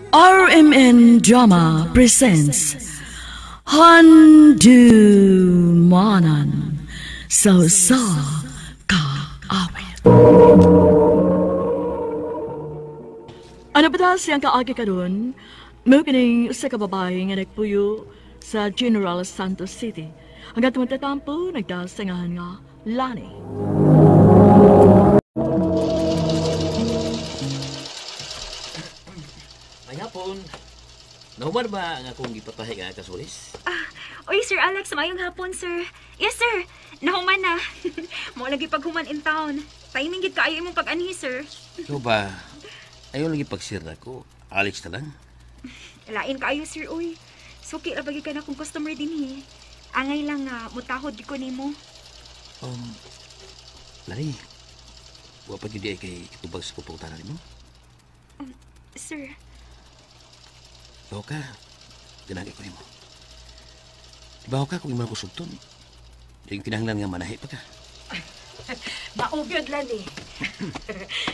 RMN Drama presents Handumanan sa Usa Ka Awit. Ano ba ta siyang kaagi karon? Mao kining usa ka babae nga nagpuyo sa General Santos City. Hanggang tumatatampo, nagdasangahan nga Lani. May hapon. Nahuman ba ang akong gipatahi nga kasulis? Oy, Sir Alex, maayong hapon, sir. Yes, sir. Nahuman na. Mo lagi paghuman in town. Timing gid kaayo imong pag-anhi, sir. Ikaw ba? Ayaw lagi pagsir na ko. Alex na lang. Lain kaayo, sir, uy. Suki ra bagi ka na kung customer dinhi. Angay lang nga mutahod di ko nimo. Lani, wa pa gyud ay kay kitubag sa pupungtanan nimo. Sir, Bawo ka, ganagi ko nimo. Bawo ka kung imo ko sugton. Di yung kinahanglan nga manahi pa ka. Maugyod lan eh.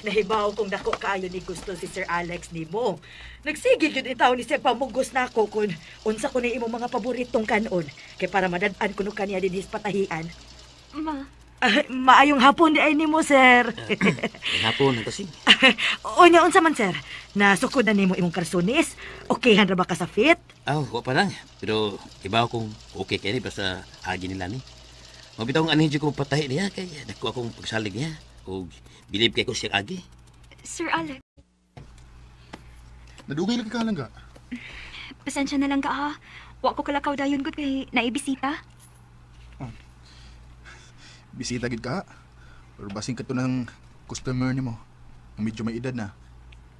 Nahibaw kong dako kaayo ni gusto si Sir Alex nimo. Nagsige gyud itaw ni siya pamugos nako kun unsa ko ni imong mga paboritong kanon kay para madad-an kuno kaniya dinhi sa patahian. Ma. Maayong hapon di ay nimo, sir. May hapon ang kasing. Unya unsa man, sir? Nasukod na nimo imong karsunis? Okay han ra ba ka sa fit? Aw, wa pa lang. Pero ibaw kong okay kay ni basta agi nila ni. Mabitaw ang anhin ko patahi niya kay dako akong pagsalig niya ug bilib kay ko siya agi. Sir Alex, Nadugay lagi ka lang ga. pasensya na lang ka ha. Wa ko kalakaw dayon gud kay naibisita. Bisita gid ka. Pero basing ka to ng customer nimo. Medyo may edad na.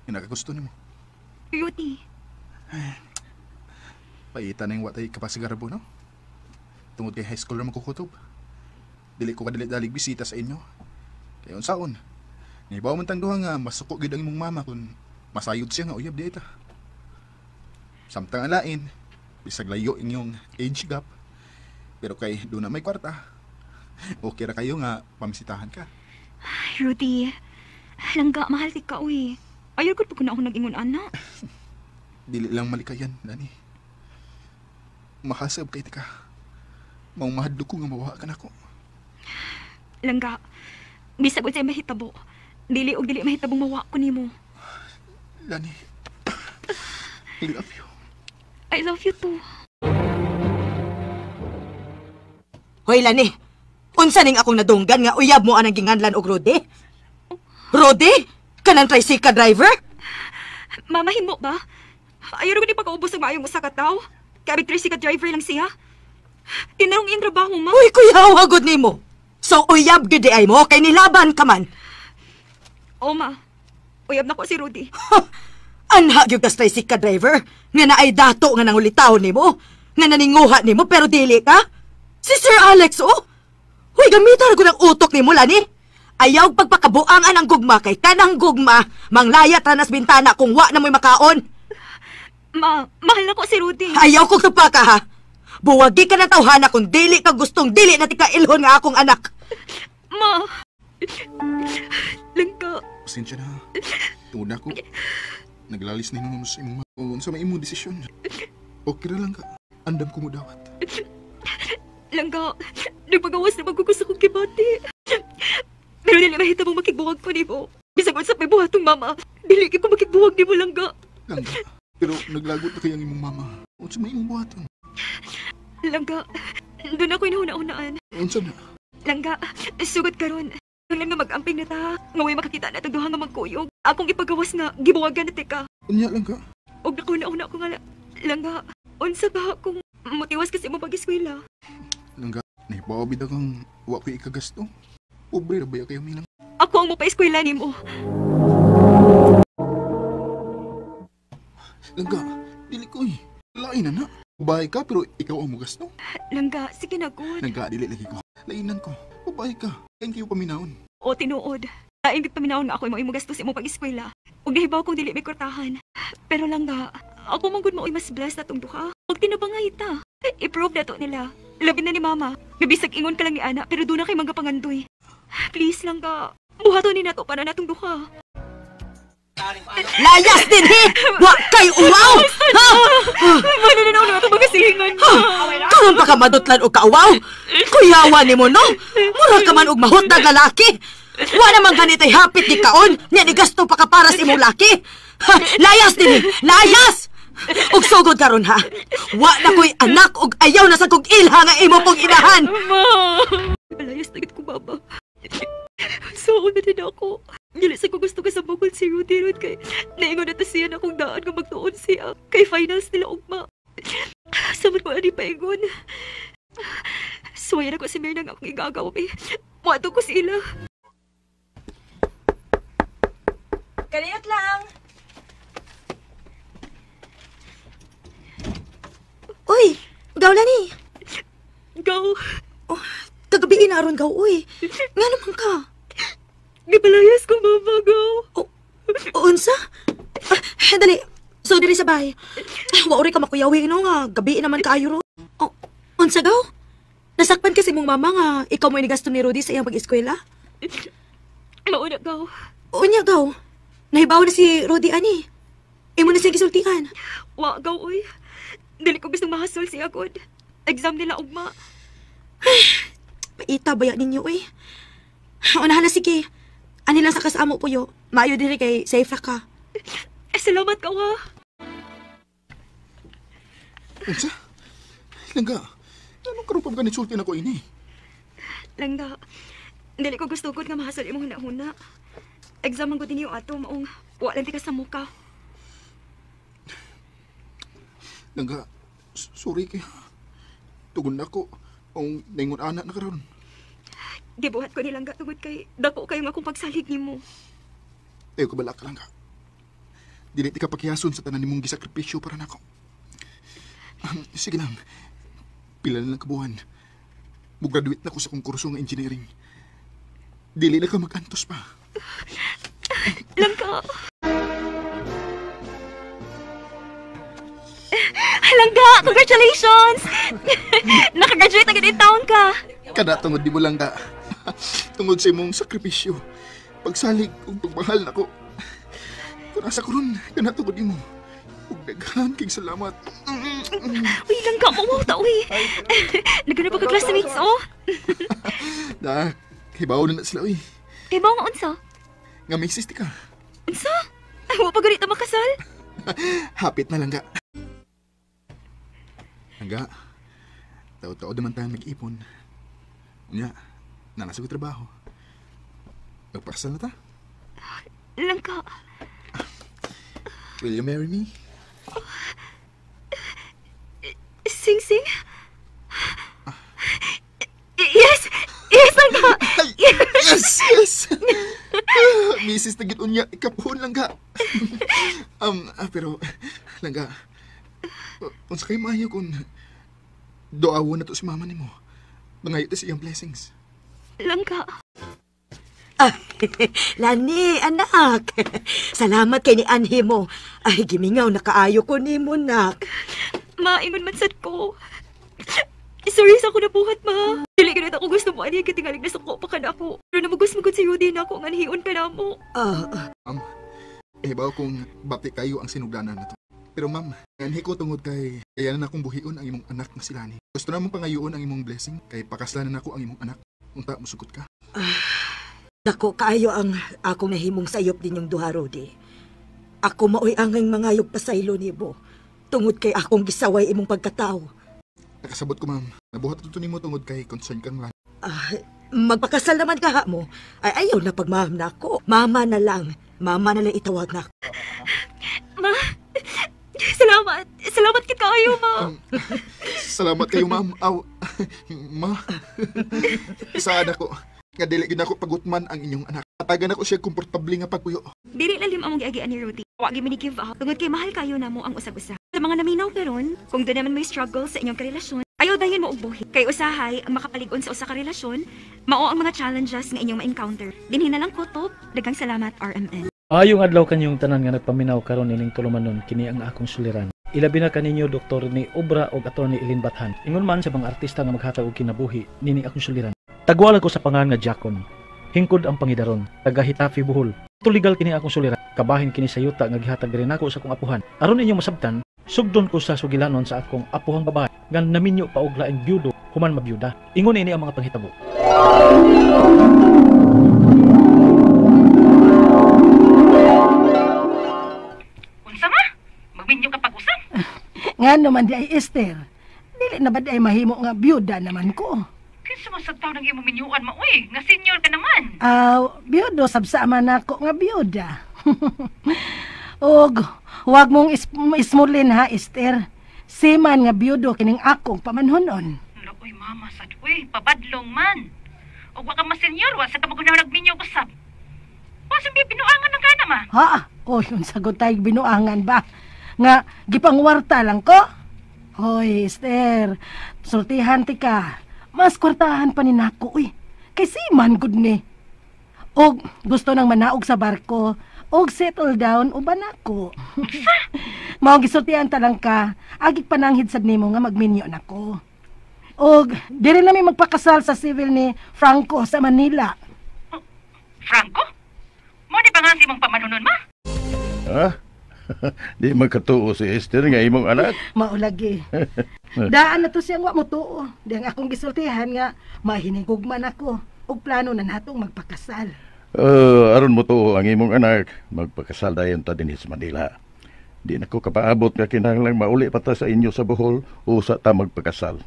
Yung nakagusto nimo. Rudy, Paita na yung watay kapasigarbo, no? Tungod kay high school ra magkukutob. Dili ko kadali-dalig bisita sa inyo. Kaya unsaon. Naibaw man tang duha nga masuko gid ang imong mama kung masayod siya nga uyab di ita. Samtang ang lain, bisag layo inyong age gap. Pero kay doon na may kwarta. Okay ra kayo nga pamisitahan ka. Ay, Rudy, langga, mahal ti ka, uy. Ayaw ko pa ko na ako nag-ingon, ana. Dili lang malikayan, Lani. Makasab kay tika. Maong mahadlok ko nga mawa ka nako. Langga, bisag unsay mahitabo. Dili og dili mahitabong mawa ko nimo. Lani, I love you. I love you too. Hoy Lani, unsa ning akong nadunggan nga uyab mo anang ginganlan og Rudy? Rudy? Kanang tricycle driver? Mama, himo ba? Ayaw ko ni pagkaubos ang maayong usa ka tawo. Kaya tricycle driver lang siya. Tinarong iyang trabaho, ma. Uy, kuya, wagod nimo. So uyab gid ay mo kay nilaban ka man. O, ma. Uyab na ko si Rudy. Anha gyud ka tricycle driver nga naay dato nga nangulitaw nimo, nga naninguha nimo pero dili ka. Si Sir Alex, oh. Uy, gamitan ko ng utok nimo, Lani. Ayaw pagpakabuangan ang gugma kay kanang gugma, manglaya tranas bintana kung wa na mo'y makaon. Ma, mahal na ko si Rudy. Ayaw kong tupa ka, ha? Buwagi ka ng tawhana kung dili ka gustong dili na tika ilhon nga akong anak. Ma, langka. Pasensya na. Tungod na ako. Naglalis na imong sa imong ma. Unsa may imong desisyon. Okay ra lang ka. Andam ko mo dawat. Langga, nagpagawas na magkukus akong kibati. Pero dili mahitabong makigbuwag ko nimo. Bisag unsa pa'y buhatong mama, dili ko makigbuwag nimo, langga. Langga, pero naglagot na kayang imong mama. Unsa may imong buhaton? Langga, doon ako'y nahuna-hunaan. Unsa na? Langga, sugod karon. Lang nga mag-amping na ta. Ngaway makakita na itong duha nga magkuyog. Akong ipagawas nga, gibuwagan na tika. Unya, langga. Og nakuna-una ko nga, langga, unsa ba kung mutiwas kasi mo pag-eskwela? Langga, nahibaw bida kang wa ko'y ikagasto. Pobre ra ba kayo milang? Ako ang mapa-eskwela nimo. Langga, dili ko eh. Lain na na. Babae ka pero ikaw ang mugasto. Langga, sige na good. Langga, dili lagi ko. Lainan ko. Babae ka. Thank you paminaon. O tinuod. Lain gid paminaon nga ako imo gasto sa imong pag-eskwela. Ug nahibaw kong dili may kwartahan. Pero langga, ako man gud maoy mas blessed na tong duha. Og tinabangay ta. I-prove na to nila. Labi na ni mama. Nabisag ingon ka lang ni ana pero doon na kay mga pangandoy. Please langga. Buhaton ni nato para natong duha. Layas din he! Wa kay uwaw! Ha? Mana na nauna ito magasihingan ma. Karon pa ka madutlan og kauwaw? Kuyawa nimo no? Mura ka man og mahutdag lalaki. Wa naman ganitay hapit ni kaon, nya ni gasto pa ka para sa imong laki. Ha, layas din he! Layas! Og sugod karon ha. Wa na ko'y anak og ayaw na sa kog ilha nga imo pong inahan. Ma! Layas na gid ko baba. So na din ako. Dili sa ko gusto ka sa bukol si Rudy ron kay naingon na to siya na kung daan nga magtuon siya. Kay finals nila ugma. Samot ko ani paingon. Suwayan ako si Mirna nga akong igagaw eh. Muadto ko sila. Kaniyot lang. Uy, gaw lani. Gaw. Oh, kagabi na aron gaw, uy. Nga naman ka? Gipalayas ko, mama, gaw. Oh, unsa? Ah, dali. So, dili sa bahay. Wa uri ka makuyawi, no, nga. Gabi naman kaayo ro. Oh, unsa, gaw? Nasakpan kasi mong mama nga ikaw mo inigasto ni Rudy sa iyang pag-eskwela? Mauna, gaw. Unya, gaw. Nahibaw na si Rudy, ani. Imo na siya gisultihan. Wa, gaw, uy. Dili ko gustong mahasol siya, god. Exam nila, ugma. Ay, paita baya ninyo, uy. Unahan na, sige. Ani lang sa kasamo puyo. Maayo diri kay safe ra ka. Eh, salamat ka, ha. Unsa? Langga, anong karon pa ba ganit sulti na ko ini? Langga, dili ko gusto gud nga mahasol imong hunahuna. Exam ang gud ninyo ato maong wa lang ti ka sa muka. Langga, sorry kay. Tugon nako ang ningon ana na karon. Gibuhat ko ni Langga tungod kay dako kayo nga akong pagsalig nimo. Ayaw ka balak, Langga. Dili ti ka pakiyason sa tanan nimong gisakripisyo para nako. Sige lang. Pila na lang kabuhan. Mugraduate na ko sa kong kurso nga engineering. Dili na ka mag-antos pa. Langga! Langga! Congratulations! Nakagraduate na gid in town ka. Kada tungod di mo, Langga. Tungod sa imong sakripisyo. Pagsalig ug pagmahal nako. Kung asa ko ron, kana tungod nimo. Ug daghan kay salamat. Uy, Langga, mauwaw ta, uy. Nagano pa ka classmates, oh. Da, hibaw na sila, uy. Hibaw nga unsa? Nga may exist ka. Unsa? Ay, wa pa ganito makasal. Hapit na, Langga. Langga, tao-tao naman tayo mag-ipon. Unya, nasa ko trabaho. Magpakasal na ta? Langga. Will you marry me? Sing Sing? Yes! Yes, Langga! Yes! Yes! Misis na gid unya, ikapuhon, Langga. Pero, Langga, unsa kay maayo kung doawon na to si mama nimo. Mangayo ta sa iyang blessings. Langga. Ah, Lani, anak. Salamat kay ni Anhi mo. Ay, gimingaw na kaayo ko nimo, nak. Maingon man sad ko. Sorry sa ako nabuhat, ma. Dili ganit ako gusto mo ani katingalig na suko pa ka na ako. Pero namugos mo gud si Rudy na ako ang anhion ka na mo. Ma'am, ibaw kung bati kayo ang sinugdanan na to. Pero ma'am, anhi ko tungod kay kaya na akong buhion ang imong anak na si Lani. Gusto na mong pangayoon ang imong blessing kay pakaslanan nako ang imong anak. Unta musugot ka. Dako kaayo ang akong nahimong sayop ninyong duha, Rudy. Ako maoy angay mangayog pasaylo nimo tungod kay akong gisaway imong pagkatao. Nakasabot ko, ma'am. Nabuhat ito nimo tungod kay concern kang Lani. Magpakasal naman ka ha mo. Ay, ayaw na pagmaham na ako. Mama na lang. Mama na lang itawag na ako. Ma, salamat. Salamat kit kaayo, ma. Salamat kayo, ma'am. Aw, ma. Saan ako? Nga dili gid ako pagutman ang inyong anak. Atagan ako siya komportable nga pagpuyo. Dili lalim among giagian ni Rudy. Wa gyud mi ni give up tungod kay mahal kayo namo ang usag-usa. Sa mga naminaw karon, kung doon naman may struggle sa inyong karelasyon, ayaw dayon mo og buhi. Kay usahay ang makapalig-on sa usa ka relasyon, mao ang mga challenges nga inyong ma-encounter. Dinhi na lang kutob. Daghang salamat, RMN. Ayong adlaw kanyong tanan nga nagpaminaw karon ining tulumanon kini ang akong suliran. Ilabi na kaninyo Dr. ni Obra og Attorney Eileen Bathan. Ingon man sa mga artista nga maghatag og kinabuhi nini akong suliran. Tagwala ko sa pangan nga Jakon. Hingkod ang pangidaron, taga Hitafi Bohol. Tuligal kini akong suliran. Kabahin kini sa yuta nga gihatag diri nako sa akong apuhan. Aron inyong masabtan, sugdon ko sa sugilanon sa akong apuhang babae nga naminyo pa og laing byudo human mabyuda. Ingon ini ang mga panghitabo. Unsa ma? Magminyo ka pag-usap? Nga naman di ay Esther. Dili na ba di ay mahimo nga byuda naman ko? Kinsa man sad taw nang imong minyuan ma uy, nga senior ka naman. Byudo sabsa man ako nga byuda. Og huwag mong ismulin ha, Esther. Seman nga byudo kining akong pamanhunon. Uy mama sad uy, pabadlong man. Og wa ka ma-senior, wa sa ka magunaw nagminyo usab. Wa sa binuangan ng kana ma. Ha? Oy, unsa gud tay binuangan ba? Nga gipangwarta lang ko. Hoy, Esther, sultihan ti ka. Mas kwartahan pa ni nako uy. Kay seman gud ni. Og gusto nang manaog sa barko og settle down uban ako. Mao gisultihan ta lang ka, agig pananghid sad nimo nga magminyo nako. Og diri nami magpakasal sa civil ni Franco sa Manila. Oh, Franco? Mo ni pa nga si imong pamanunon ma? Ha? Di magkatuo si Esther nga imong anak. Maulagi. Daan na to siyang wa mo tuo. Di ang akong gisultihan nga mahinigugman ako og plano na natong magpakasal. Aron mo tuo ang imong anak, magpakasal dayon ta dinhi sa Manila. Di na ko kapaabot nga kinahanglang mauli pa ta sa inyo sa Bohol o sa ta magpakasal.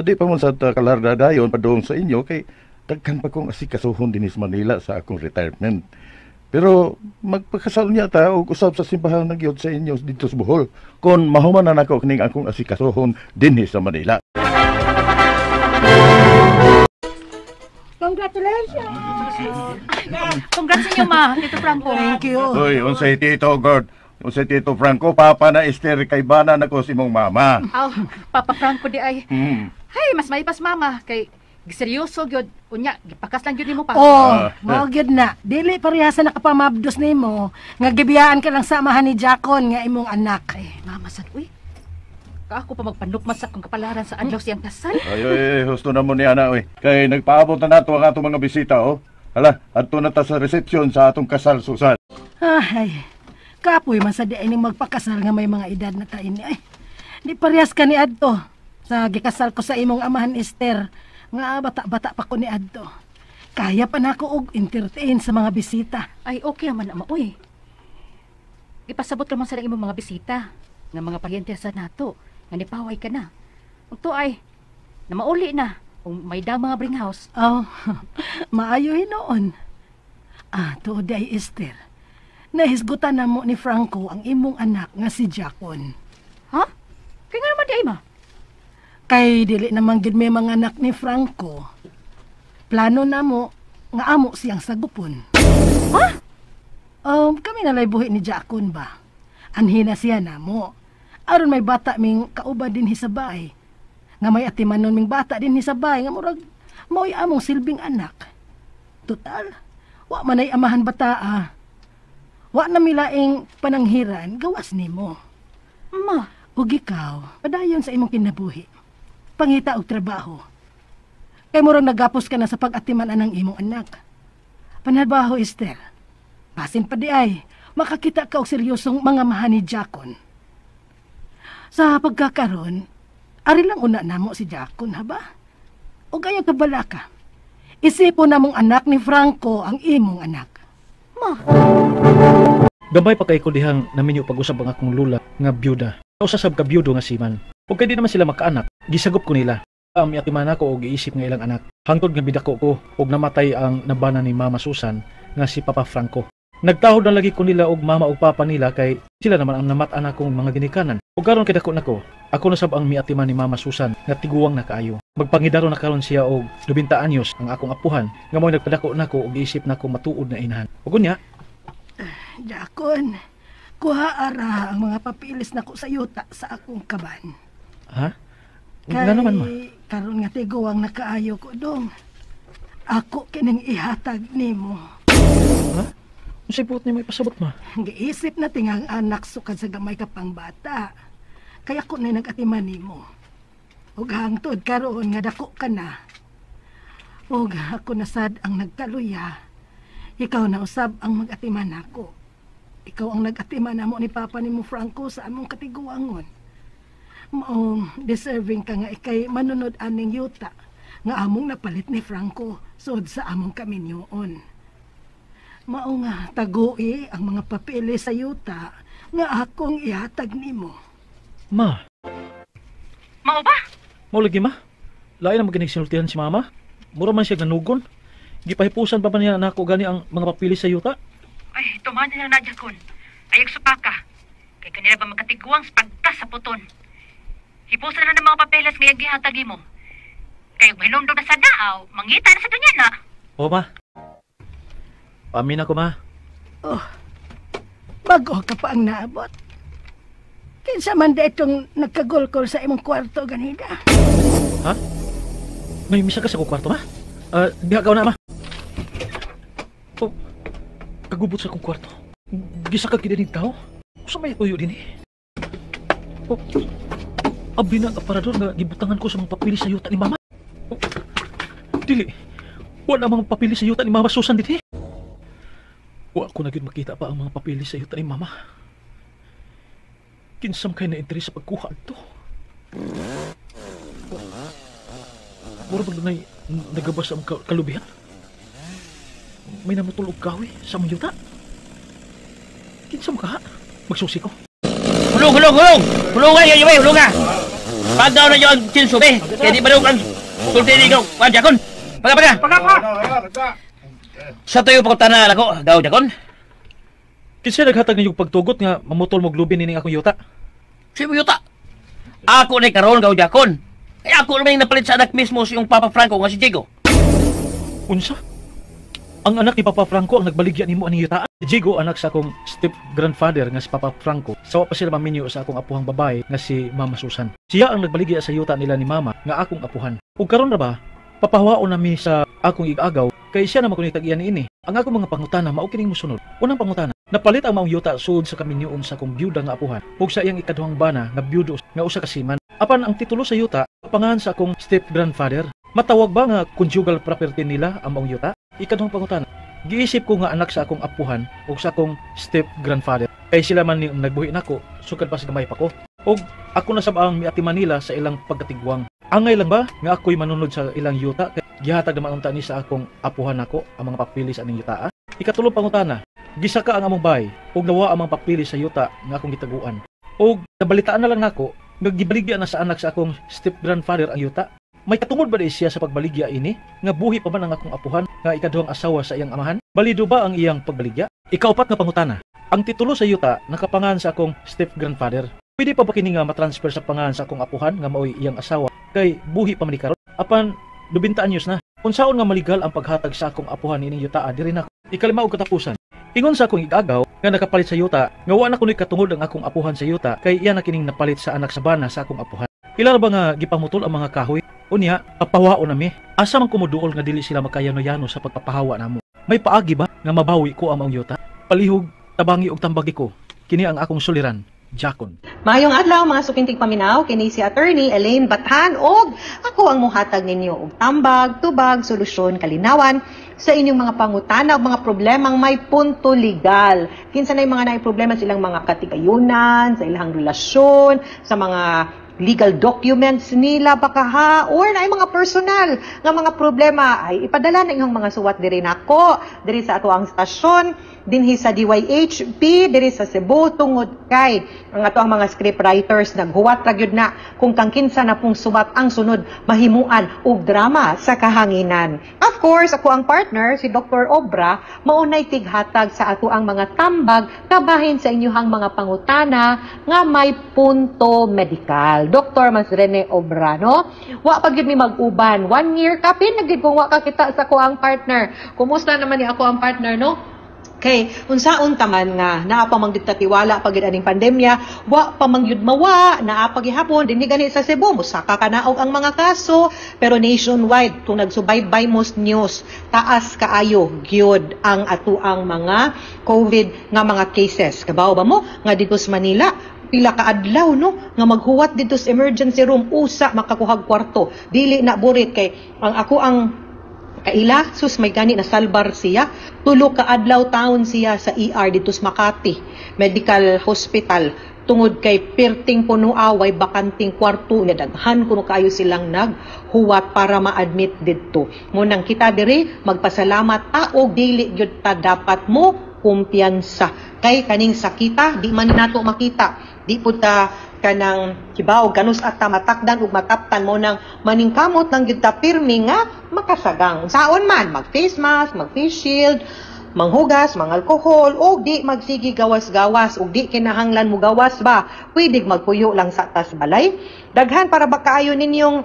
Di pa man sa kalarda dayon padung sa inyo kay daghan pa kong asikasuhon dinhi sa Manila sa akong retirement. Pero magpakasal niya ta og usab sa simbahan ng gyud sa inyo dito sa Bohol kon mahuman na nako kining akong asikasuhon dinhi sa Manila. Congratulations! Congrats inyo ma, Tito Franco. Thank you. Hoy, unsay Tito God? Unsay Tito Franco, papa na Esther kay bana nako si imong mama. Aw, Papa Franco di ay. Hey, mas maipas mama kay seryoso gyud. Unya, gipakas lang gyud nimo pa. Oh, mao gyud na. Dili parehasa nakapamabdos nimo nga gibiyaan ka lang sa amahan ni Jacon nga imong anak. Eh, mama sad uy. Ka ako pa magpanukmat sa akong kapalaran sa adlaw siyang kasal. Ay, ay, husto na mo ni ana oy. Kay nagpaabot na nato ang atong mga bisita oh. Hala, adto na ta sa reception sa atong kasal susan. Ay, kapoy man sa di ay ning magpakasal nga may mga edad na ta ini. Ay, di parehas ka ni adto sa gikasal ko sa imong amahan Esther nga bata-bata pa ko ni adto. Kaya pa nako og entertain sa mga bisita. Ay, okay man ama uy. Ipasabot ra man sa imong mga bisita nga mga paryente sa nato nga nipaway ka na. Ug to ay na mauli na ug may da mga bring house. Oh, maayo hinuon. Ah, tuod ay Esther. Nahisgutan na mo ni Franco ang imong anak nga si Jacon. Ha? Kay nga naman di ay ma? Kay dili naman gid may mga anak ni Franco. Plano na mo nga amo siyang sagupon. Ha? Kami nalay buhi ni Jacon ba? Anhina siya na mo. Aron may bata ming kauban din hisabay. Nga may atimanon ming bata din hisabay nga murag mao'y among silbing anak. Total, wa man ay amahan bata ah. Wa na milaing pananghiran gawas nimo. Ma, ug ikaw, padayon sa imong kinabuhi. Pangita og trabaho. Kay murag nagapos ka na sa pag-atiman anang imong anak. Panarbaho, Esther. Basin pa di ay, makakita ka og seryosong mga mahan ni Jacon. Sa pagkakaron, ari lang una namo si Jacon, ha ba? O ayaw kabala ka. Isipon namong anak ni Franco ang imong anak. Ma! Gambay pa kay ko dihang naminyo pag-usab ang akong lula nga byuda. Usasab ka byudo nga siman. Ug kay di naman sila makaanak, gisagop ko nila. Ang miatiman ako og giisip nga ilang anak. Hangtod nga bidako ko og namatay ang nabana ni Mama Susan nga si Papa Franco. Nagtahod na lagi ko nila og mama og papa nila kay sila naman ang namat-an akong mga ginikanan. Ug karon kay dako nako, ako na sab ang miatiman ni Mama Susan nga tiguwang na kaayo. Magpangidaro na karon siya og 90 anyos ang akong apuhan nga mo'y nagpadako nako og giisip nako matuod na inahan. Ug unya, Jacon, kuha ara ang mga papilis nako sa yuta sa akong kaban. Ha? Nga naman ma. Karon nga tiguwang nakaayo ko dong. Ako kining ihatag nimo. Ha? Unsay buot nimo ipasabot ma? Giisip na tingang anak sukad sa gamay ka pang bata. Kaya ko na nag-atiman nimo. Ug hangtod karon nga dako ka na. Ug ako na sad ang nagkaluya. Ikaw na usab ang mag-atiman nako. Ikaw ang nag-atiman namo ni Papa nimo Franco sa among katiguangon. Maong deserving ka nga ikay manunod aning yuta nga among napalit ni Franco sud sa among kaminyoon. Mao nga tagoi ang mga papeles sa yuta nga akong ihatag nimo. Ma, Mao ba? mao lagi ma. Lain ang maginig sinultihan si mama. Mura man siya ganugon. Gipahipusan pa ba niya nako gani ang mga papeles sa yuta? Ay, tuman na lang na, Jakon. Ayog supaka. Kay kanila ba magkatiguang sa pagkas sa puton. Hipusan na ng mga papeles ngayong gihatag mo. Kay mahinumdum na sa daaw, mangita na sa dunya na. O ma. Pamin ako ma. Oh, bago ka pa ang naabot. Kinsa man da itong nagkagulkol sa imong kwarto ganina. Ha? May misa ka sa akong kwarto ma? Diha ka na ma. Oh, kagubot sa akong kwarto. Gisa ka gid tao. Usa may tuyo din eh. Oh, abi na ang aparador nga gibutangan ko sa mga papeles sa yuta ni mama. Oh, dili. Wala mga papeles sa yuta ni Mama Susan dinhi. Wa ko na gyud makita pa ang mga papeles sa yuta ni Mama. Kinsam kay na interes sa pagkuha adto. Mura bang dunay nagabas sa among kalubihan? May namutol og kahoy sa among yuta. Kinsam ka? Magsusi ko. Hulong, hulong, hulong! Hulungan yun, yun, hulungan! Pagaw na yun ang chinso, be! Kaya di ba daw ang sulti ni ikaw? Kuan, Jakon! Paga, paga! Paga, paga! Sa tayo pagkutana ako, daw, Jakon? Kinsa naghatag ninyong pagtugot nga mamutol mo glubin nining akong yuta? Siya mo yuta! Ako na karon, gaw, Jakon! Kaya ako naman yung napalit sa anak mismo si yung Papa Franco nga si Diego. Unsa? Ang anak ni Papa Franco ang nagbaligya nimo aning yuta? Diego anak sa akong step-grandfather nga si Papa Franco. Sawa pa sila maminyo sa akong apuhang babae nga si Mama Susan. Siya ang nagbaligya sa yuta nila ni Mama nga akong apuhan. Ug karon ra ba, papahuwaon nami sa akong igagaw kay siya na makunitag iyan niini. Ang akong mga pangutana mao kining mosunod. Unang pangutana, napalit ang maong yuta sud sa kaminyoon sa akong byuda nga apuhan ug sa iyang ikaduhang bana nga byudo nga usa ka seaman. Apan ang titulo sa yuta pangahan sa akong step-grandfather. Matawag ba nga conjugal property nila ang maong yuta? Ikaduhang pangutana, giisip ko nga anak sa akong apuhan ug sa akong step-grandfather. Kay sila man ni nagbuhi nako, sukad pa sa gamay pa ko. Ug ako na sab ang miati Manila sa ilang pagkatigwang. Angay lang ba nga ako'y manunod sa ilang yuta kay gihatag naman unta ni sa akong apuhan nako ang mga papilis aning yuta? Ikatulong pangutana, gisaka ang among bahay ug nawa ang mga papilis sa yuta nga akong gitaguan. Ug nabalitaan na lang nako nga gibaligya na sa anak sa akong step-grandfather ang yuta. May katungod ba di siya sa pagbaligya ini nga buhi pa man ang akong apuhan nga ikaduhang asawa sa iyang amahan? Balido ba ang iyang pagbaligya? Ikaupat nga pangutana, ang titulo sa yuta nakapangahan sa akong step-grandfather. Pwede pa ba kini nga matransfer sa pangahan sa akong apuhan nga maoy iyang asawa kay buhi pa man ni karon? Apan 20 anyos na. Unsaon nga maligal ang paghatag sa akong apuhan ining yuta diri na. Ikalima og katapusan, ingon sa akong igagaw nga nakapalit sa yuta nga wa na kunoy katungod ang akong apuhan sa yuta kay iya na kining napalit sa anak sa bana sa akong apuhan. Ila ra ba nga gipamutol ang mga kahoy? Unya, papawaon nami. Asa man kumuduol nga dili sila makayano-yano sa pagpapahawa namo? May paagi ba nga mabawi ko ang maong yuta? Palihog, tabangi og tambagi ko. Kini ang akong suliran, Jakon. Maayong adlaw mga sukintig paminaw, kini si Attorney Elaine Bathan og ako ang muhatag ninyo og tambag, tubag, solusyon, kalinawan sa inyong mga pangutana o mga problemang may punto legal. Kinsa na yung mga naay problema sa ilang mga katigayunan, sa ilang relasyon, sa mga legal documents nila baka ha, or naay mga personal nga mga problema, ay ipadala na inyong mga suwat diri nako, diri sa ato ang stasyon, dinhi sa DYHP, diri sa Cebu, tungod kay ang ato ang mga script writers naghuwat ra gyud na kung kang kinsa na pong suwat ang sunod mahimuan og drama sa kahanginan. Of course, ako ang partner, si Dr. Obra, maunay tighatag sa ato ang mga tambag kabahin sa inyuhang mga pangutana nga may punto medikal. Dr. Mas Rene Obra, no? Wa pa gyud mi mag-uban. 1 year kapin na gyud kung wa ka kita sa ako ang partner. Kumusta naman ni ako ang partner, no? Kay unsaon ta man nga naa pa man gyud tiwala pa gyud aning pandemya, wa pa man gyud mawa, naa pa gihapon dinhi gani sa Cebu mosaka kanaog ang mga kaso, pero nationwide kung nagsubaybay mo sa news, taas kaayo gyud ang atuang mga COVID nga mga cases. Kabaw ba mo nga dito sa Manila pila ka adlaw no nga maghuwat dito sa emergency room usa makakuhag kwarto, dili na burit kay ang ako ang Kaila, sus may gani na salbar siya. 3 ka adlaw taon siya sa ER dito sa Makati Medical Hospital tungod kay perting punoa, way bakanting kwarto, nga daghan kuno kaayo silang naghuwat para ma-admit didto. Munang kita diri magpasalamat ta og dili gyud ta dapat mo kumpiyansa kay kaning sakita di man nato makita, di pud ta kanang kibaw kanus at matakdan ug mataptan mo nang maningkamot lang gyud ta pirmi nga makasagang saon man mag face mask, mag face shield, manghugas, mang alkohol, o di magsigi gawas-gawas, ug di kinahanglan mo gawas ba, pwede magpuyo lang sa tas balay. Daghan para ba kaayo ninyong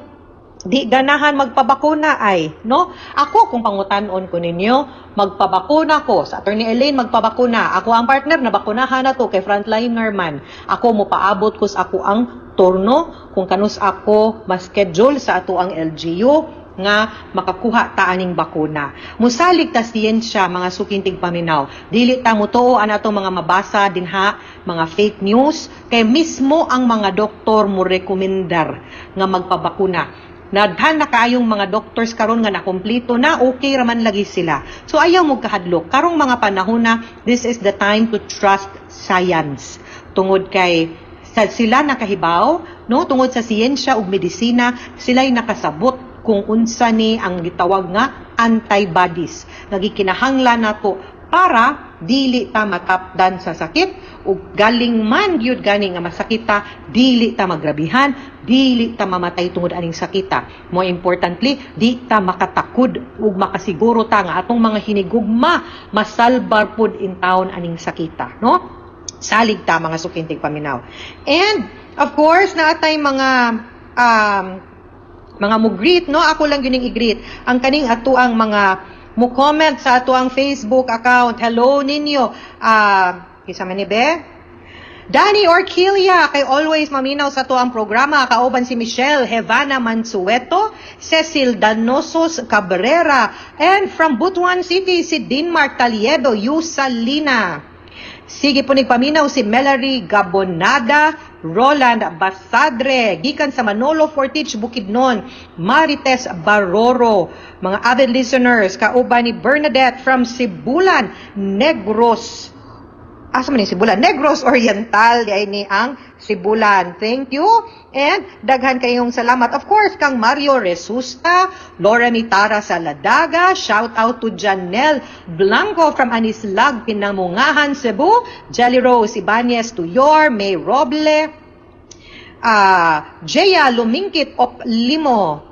di ganahan magpabakuna ay, no? Ako, kung pangutan-on ko ninyo, magpabakuna ko. Sa Attorney Elaine, magpabakuna. Ako ang partner, nabakunahan na to kay frontliner man. Ako, mopaabot ko sa ako ang turno, kung kanus ako ma-schedule sa ato ang LGU, nga makakuha ta aning bakuna. Musalig ta siyensya, mga sukintig paminaw. Dili ta mutuo ang atong mga mabasa dinha, mga fake news, kay mismo ang mga doktor mo rekomendar nga magpabakuna. Nadhan na kaayong mga doctors karon nga nakumplito na, okay raman lagi sila. So ayaw mo kahadlok. Karong mga panahon na, this is the time to trust science. Tungod kay sa sila nakahibaw, no, tungod sa siyensya ug medisina, sila'y nakasabot kung unsa ni ang gitawag nga antibodies. Nagikinahanglan nato para dili ta matapdan sa sakit ug galing man gyud gani nga masakit ta, dili ta magrabihan, dili ta mamatay tungod aning sakita. More importantly, di ta makatakod ug makasiguro ta nga atong mga hinigugma masalbar pud in town aning sakita, no? Salig ta, mga sukintig paminaw. And of course, naatay mga mo-greet, no? Ako lang gyud i-greet ang kaning ato ang mga mo-comment sa ato ang Facebook account. Hello ninyo. Kinsa man ni be? Danny Orquilia, kay always maminaw sa ato ang programa, kauban si Michelle Hevana Mansueto, Cecil Danosos Cabrera, and from Butuan City, si Denmark Taliedo Yusalina. Sige po nagpaminaw si Melary Gabonada, Roland Basadre, gikan sa Manolo Fortich, Bukidnon, Marites Baroro, mga avid listeners, kauban ni Bernadette from Sibulan, Negros. Asa man ni Sibulan? Negros Oriental, di ay ni ang Sibulan. Thank you. And daghan kayong salamat. Of course, kang Mario Resusta, Laura Mitara Saladaga, shout out to Janelle Blanco from Anislag, Pinamungahan, Cebu, Jelly Rose Ibanez Tuyor, May Roble, Jaya Lumingkit of Limo,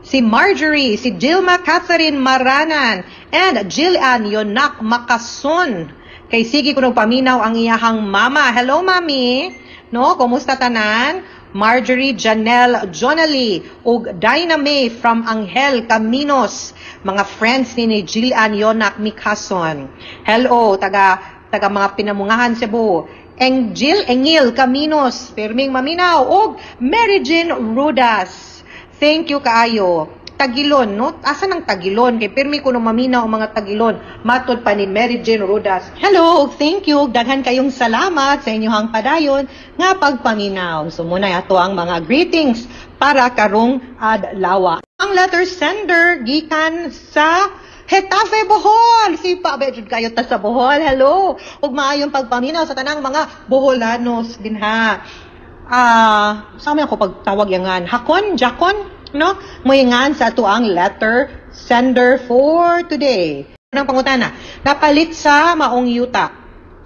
si Marjorie, si Gilma Catherine Maranan, and Jillian Yonak Makason. Kay sige kuno paminaw ang iyahang mama. Hello, mami. No, kumusta tanan? Marjorie Janelle Jonally ug Dinah May from Angel Caminos, mga friends ni Jillian Yonak Mikason. Hello, taga taga mga Pinamungahan, Cebu. Engil Engil Caminos, pirming maminaw, ug Mary Jean Rudas. Thank you kaayo. Tagilon, no? Asa nang Tagilon? Kay pirmi ko no maminaw ang mga Tagilon. Matod pa ni Mary Jane Rodas. Hello, thank you. Daghan kayong salamat sa inyong padayon nga pagpaminaw. So muna ato ang mga greetings para karong adlaw. Ang letter sender gikan sa Getafe, Bohol. Sipa ba jud kayo ta sa Bohol. Hello. Ug maayong pagpaminaw sa tanang mga Boholanos dinha. Sa ako pagtawag yangan? Hakon, Jakon, no? Moingan sa ato ang letter sender for today. Unang pangutana, napalit sa maong yuta.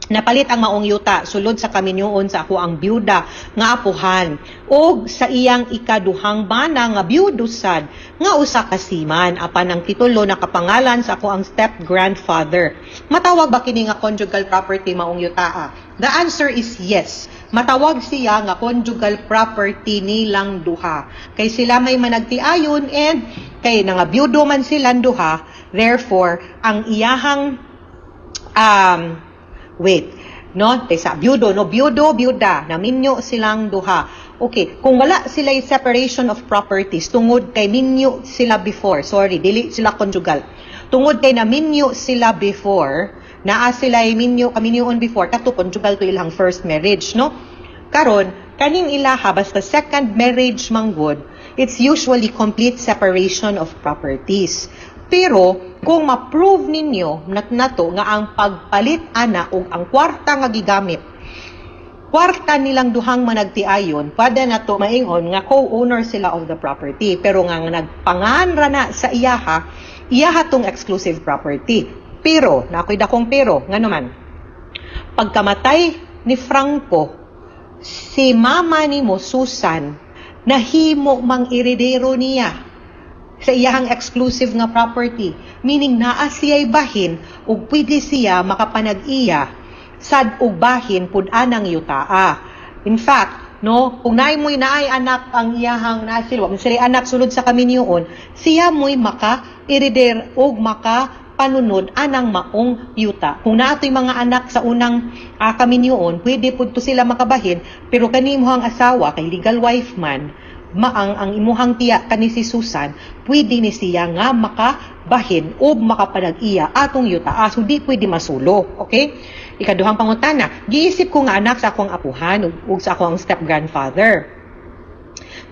Napalit ang maong yuta sulod sa kaminyoon sa ako ang byuda nga apuhan og sa iyang ikaduhang bana nga byudo sad nga usa ka seaman, apan ang titulo nakapangalan sa ako ang step grandfather. Matawag ba kini nga conjugal property maong yuta? The answer is yes. Matawag siya nga conjugal property nilang duha. Kay sila may managtiayon and kay nga byudo man silang duha, therefore ang iyahang wait, no? Kaysa byudo, no? Byudo, byuda, naminyo silang duha. Okay, kung wala sila separation of properties, tungod kay minyo sila before, sorry, dili sila conjugal. Tungod kay naminyo sila before, naa sila minyo, kaminyoon before, kato conjugal to ilang first marriage, no? Karon, kaning ilaha, basta second marriage manggod, it's usually complete separation of properties. Pero kung ma-prove ninyo nato nga ang pagpalit ana ug ang kwarta nga gigamit, kwarta nilang duhang managtiayon, pwede na to maingon nga co-owner sila of the property. Pero nga nagpangan ra na sa iyaha, iyaha tong exclusive property. Pero, naa ko'y dakong pero, nga naman, pagkamatay ni Franco, si mama nimo Susan, nahimo mang eredero niya sa iyahang exclusive nga property. Meaning naa siya'y bahin ug pwede siya makapanag-iya sad og bahin pud anang yutaa. In fact, no, kung naay mo'y naay anak ang iyahang naa sila, wa sila anak sulod sa kaminyoon, siya mo'y maka ereder og maka panunod anang maong yuta. Kung naa to'y mga anak sa unang kaminyoon, pwede pud to sila makabahin, pero kani imuhang asawa kay legal wife man, maang ang imuhang tiya kani si Susan, pwede ni siya nga makabahin o makapanag-iya atong yuta. So di pwede masulo, okay? Ikaduhang pangutana, giisip ko nga anak sa akong apuhan ug sa akong step-grandfather.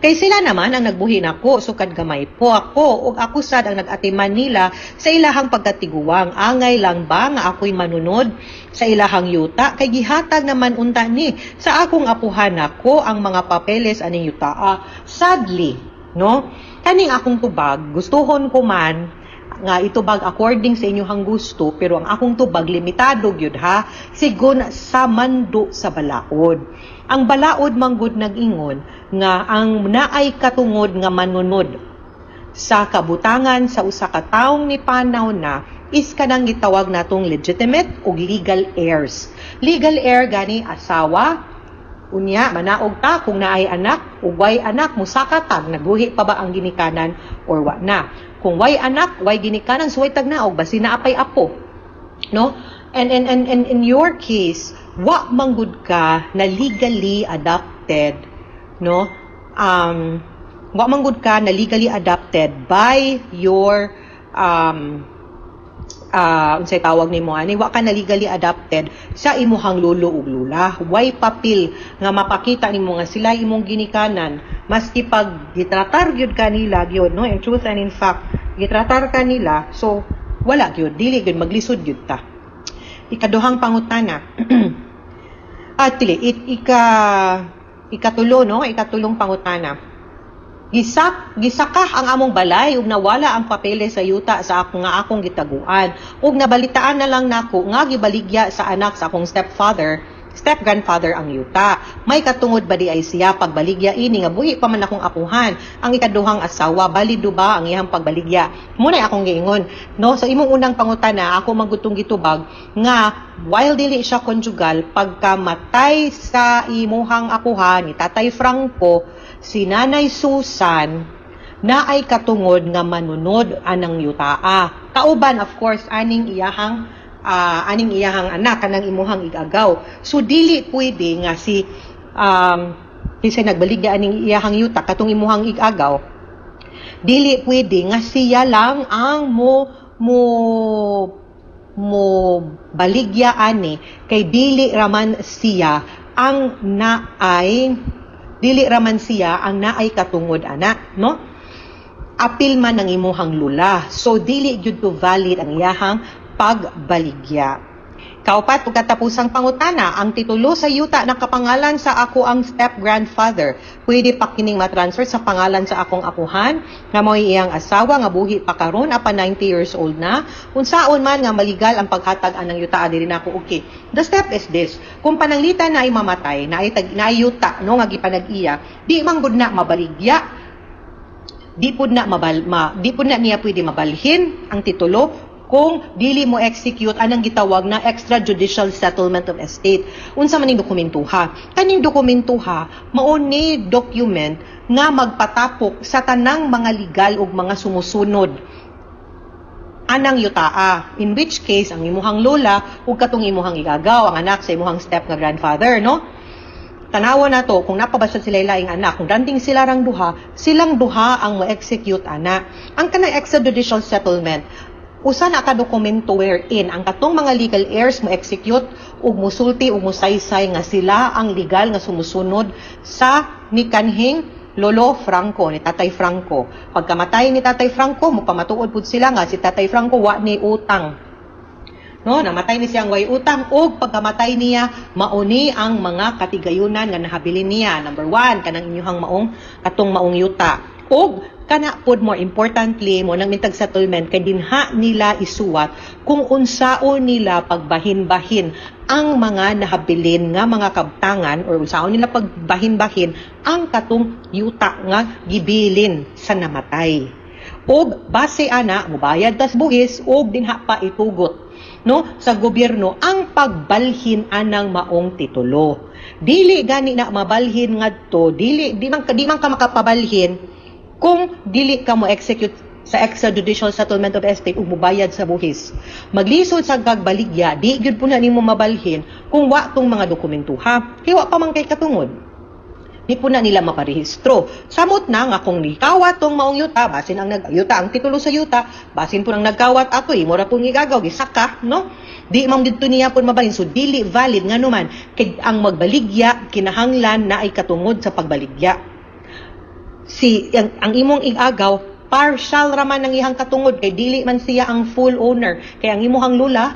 Kay sila naman ang nagbuhi nako sukad gamay po ako ug ako sad ang nag-atiman nila sa ilahang pagkatiguang. Angay lang ba nga ako'y manunod sa ilahang yuta kay gihatag naman unta ni sa akong apuhan nako ang mga papeles aning yutaa. Sadly, no? Kaning akong tubag, gustuhon ko man nga itubag according sa inyong gusto, pero ang akong tubag limitado gyud ha, sigon sa mando sa balaod. Ang balaod manggod nag-ingon nga ang naay katungod nga manunod sa kabutangan sa usa ka taong ni panaw na is kanang gitawag natong legitimate ug legal heirs. Legal heir gani asawa, unya manaog ta kung naay anak ug way anak musaka tag nagbuhi pa ba ang ginikanan or wa na. Kung way anak, way ginikanan, so way tagnaog basi naa pay apo. No? And in your case, wa manggod ka na legally adopted, no? Wa manggod ka na legally adopted by your unsay tawag nimo ani, wa ka na legally adopted sa imuhang lolo ug lola. Way papel nga mapakita nimo nga sila imong ginikanan, maski pag gitratar gyud kanila gyud, no, in truth and in fact gitratar kanila, so wala gyud, dili gyud, maglisod gyud ta. Ikaduhang pangutana, at dili it, ikatulo, no, ikatulong pangutana. Gisakah ang among balay ug nawala ang papeles sa yuta sa ako nga akong gitaguan. Ug nabalitaan na lang nako nga gibaligya sa anak sa akong stepfather, step-grandfather ang yuta. May katungod ba di ay siya pagbaligya ini nga buhi pa man akong apuhan? Ang ikaduhang asawa, balido ba ang iyang pagbaligya? Muna akong giingon, no, sa imong unang pangutana, ako magutong gitubag nga while dili siya conjugal, pagkamatay sa imuhang apuhan ni Tatay Franco, si Nanay Susan na ay katungod nga manunod anang yutaa. Kauban of course aning iyahang anak kanang imuhang igagaw. So dili pwede nga si kinsa nagbaligya aning iyahang yuta katong imuhang igagaw. Dili pwede nga siya lang ang mo mo mo baligya ani kay dili raman siya ang naay katungod ana, no? Apil man ang imuhang lula. So dili gyud to valid ang iyahang pagbaligya. Kaupat ug katapusang pangutana, ang titulo sa yuta nakapangalan sa ako ang step-grandfather. Pwede pa kining matransfer sa pangalan sa akong apuhan nga mao'y iyang asawa nga buhi pa karon apan 90 years old na. Unsaon man nga maligal ang paghatag anang yuta diri nako, okay. The step is this. Kung pananglitan na ay mamatay, na ay, na ay yuta no nga gipanag-iya, di man gud na mabaligya, di pud na niya pwede mabalhin ang titulo kung dili mo execute anang gitawag na extrajudicial settlement of estate. Unsa man ning dokumentuha? Kaning dokumentuha mao ni document nga magpatapok sa tanang mga legal ug mga sumusunod anang yutaa. In which case, ang imuhang lola ug katong imuhang igagaw, ang anak sa imuhang step nga grandfather, no? Tanawa na to, kung napabasa sila laing anak, kung danding sila rang duha, silang duha ang mo-execute ana. Ang kanang extrajudicial settlement, usa na ka dokumento wherein ang katong mga legal heirs mo execute ug musulti ug musaysay nga sila ang legal nga sumusunod sa nikanhing Lolo Franco, ni Tatay Franco. Pagkamatay ni Tatay Franco, mupamatuod pud sila nga si Tatay Franco wa ni utang. No, namatay ni siyang way utang ug pagkamatay niya mauni ang mga katigayunan nga nahabilin niya. Number 1, kanang inyuhang maong katong maong yuta. Ug kana pod, more importantly, mo nang mintag settlement kay dinha nila isuwat kung unsaon nila pagbahin-bahin ang mga nahabilin nga mga kabtangan or unsaon nila pagbahin-bahin ang katong yuta nga gibilin sa namatay. Og base ana, mobayad tas buhis og dinha pa itugot, no, sa gobyerno ang pagbalhin anang maong titulo. Dili gani na mabalhin ngadto, dili di man ka makapabalhin kung dili ka mo execute sa extrajudicial settlement of estate ug mobayad sa buhis. Maglisod sa gagbaligya, di gyud po na nimo mabalhin kung wa tong mga dokumentuha. Kay wa pa man kay katungod. Di po na nila maparehistro. Samot na nga kung nikawat tong maong yuta, basin ang nag yuta ang titulo sa yuta, basin po nang nagkawat ato, imo ra pong igagaw, gisaka, no? Di man didto niya po mabalhin. So dili valid nga naman kay ang magbaligya kinahanglan na ay katungod sa pagbaligya. Si ang imong igagaw partial raman ang iyang katungod kay dili man siya ang full owner. Kay ang imuhang lula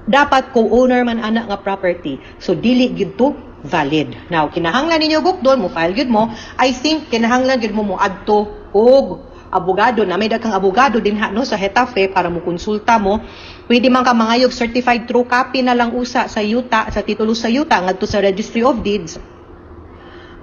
dapat co-owner man ana nga property. So dili gyud to valid. Now, kinahanglan ninyo bukdon, mo file gyud mo. I think kinahanglan gyud mo mo adto og abogado na may daghang abogado dinha, no, sa Getafe para mo konsulta mo. Pwede man ka mangayog certified true copy na lang usa sa yuta, sa titulo sa yuta ngadto sa Registry of Deeds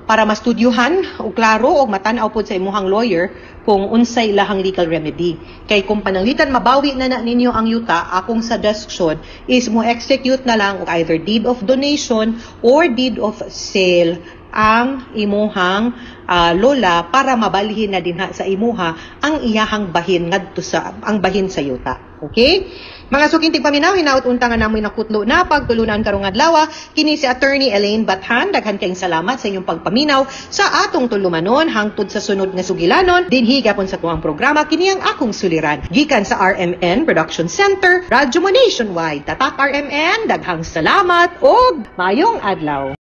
para mastudyuhan og klaro og matan-aw pod sa imuhang lawyer kung unsay ilahang legal remedy. Kay kung pananglitan mabawi na na ninyo ang yuta, akong suggestion is mo execute na lang og either deed of donation or deed of sale ang imuhang lola para mabalhin na dinha sa imuha ang iyahang bahin ngadto sa ang bahin sa yuta. Okay? Mga suking tigpaminaw, hinaut unta nga namoy nakutlo na pagtulunan karong adlaw. Kini si Attorney Elaine Bathan. Daghan kayong salamat sa inyong pagpaminaw sa atong tulumanon hangtod sa sunod nga sugilanon dinhi gapon sa tuang programa, kini ang akong suliran. Gikan sa RMN Production Center, Radyo Mo Nationwide. Tatak RMN, daghang salamat ug maayong adlaw.